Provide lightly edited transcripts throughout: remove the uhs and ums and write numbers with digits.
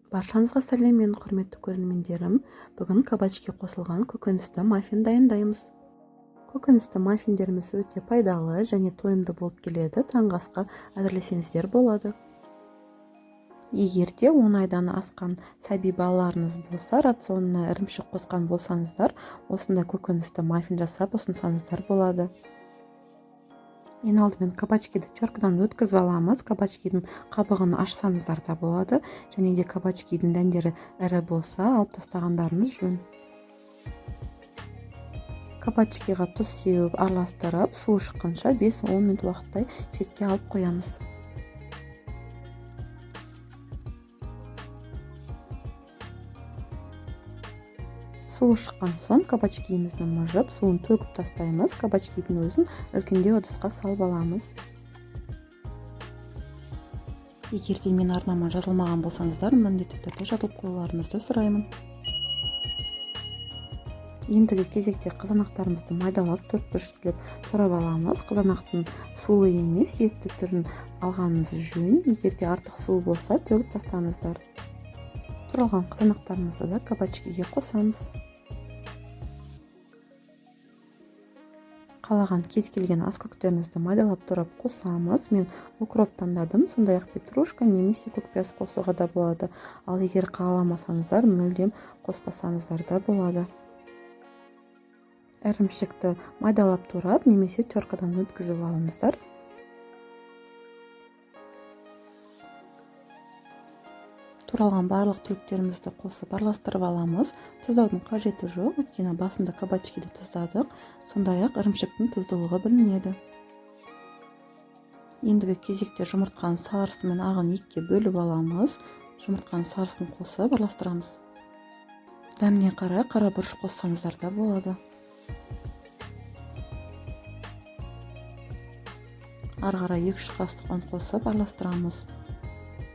Баршаңызға сәлем, менің құрметті көрермендерім! Бүгін кабачки қосылған көкөністі маффин дайындаймыз. Көкөністі маффиндеріміз өте пайдалы және тойымды болып келеді. Таңғы асқа әзірлесеңіздер болады. Егер де 10 айдан асқан сәби балаларыңыз болса, рационына ірімшік қосқан болсаңыздар, осындай көкөністі маффин жасап ұсынсаңыздар болады. Ең алдымен кабачкиді теркадан өткізіп аламыз. Кабачкидің қабығын ашсаңыздар да болады, және де кабачкидің дәндері ірі болса, алып тастағандарыңыз жөн. Кабачкиға тұз сеуіп араластырып, суы шыққанша 5-10 минут уақыттай шетке алып қоямыз. Суы шыққан соң кабачкиімізді мыжып, суын төгіп тастаймыз. Кабачкидің өзін үлкендеу ыдысқа салып аламыз. Егер де менің арнама жазылмаған болсаңыздар, міндетті түрде жазылып қоюларыңызды сұраймын. Ендігі кезекте қызанақтарымызды майдалап, төрт бұрыштылап турап аламыз. Қызанақтың сулы емес, етті түрін алғаныңыз жөн. Егер де артық суы болса, төгіп тастаңыздар. Туралған қызанақтарымызды да кабачкиге қосамыз. Қалаған кез келген ас көктеріңізді майдалап турап қосамыз. Мен укроп таңдадым, сондай-ақ петрушка немесе көк пияз қосуға да болады. Ал егер қаламасаңыздар, мүлдем қоспасаңыздар да болады. Ірімшікті майдалап турап немесе теркадан өткізіп алыңыздар. Туралған барлық түліктерімізді қосып араластырып аламыз. Тұздаудың қажеті жоқ, өйткені басында кабачкиді тұздадық, сондай-ақ ірімшіктің тұздылығы білінеді. Ендігі кезекте жұмыртқаның сарысы мен ағын екіге бөліп аламыз. Жұмыртқаның сарысын қосып араластырамыз. Дәміне қарай қара бұрыш қоссаңыздар да болады. Ары қарай 2-3 қасық ұн қосып араластырамыз.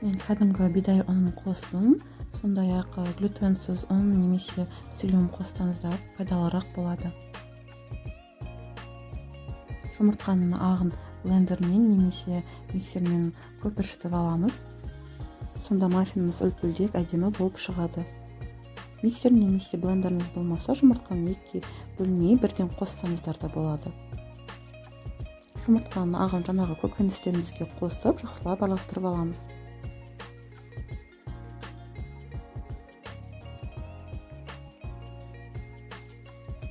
Мен кәдімгі бидай ұнын қостым, сондай-ақ глютенсіз ұн немесе псиллиум қоссаңыздар пайдалырақ болады. Жұмыртқаның ағын блендермен немесе миксермен көпіршітіп аламыз. Сонда маффиніміз үлпілдек, әдемі болып шығады. Миксер немесе блендеріңіз болмаса, жұмыртқаны екіге бөлмей бірден қоссаңыздар да болады. Жұмыртқаның ағын жаңағы көкөністерімізге қосып, жақсылап араластырып аламыз.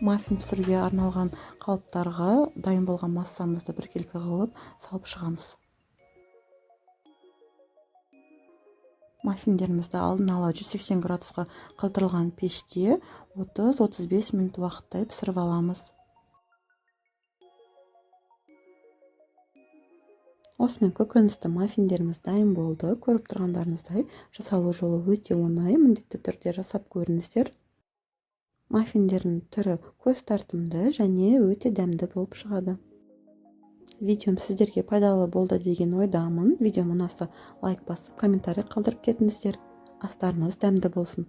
Маффин пісіруге арналған қалыптарға дайын болған массамызды біркелкі қылып салып шығамыз. Маффиндерімізді алдын ала 180 градусқа қыздырылған пеште 30-35 минут уақыттай пісіріп аламыз. Осымен көкөністі маффиндеріміз дайын болды. Көріп тұрғандарыңыздай, жасалу жолы өте оңай, міндетті түрде жасап көріңіздер. Маффиндердің түрі көз тартымды және өте дәмді болып шығады. Видеом сіздерге пайдалы болды деген ойдамын. Видеом ұнаса, лайк басып, комментарий қалдырып кетіңіздер. Астарыңыз дәмді болсын.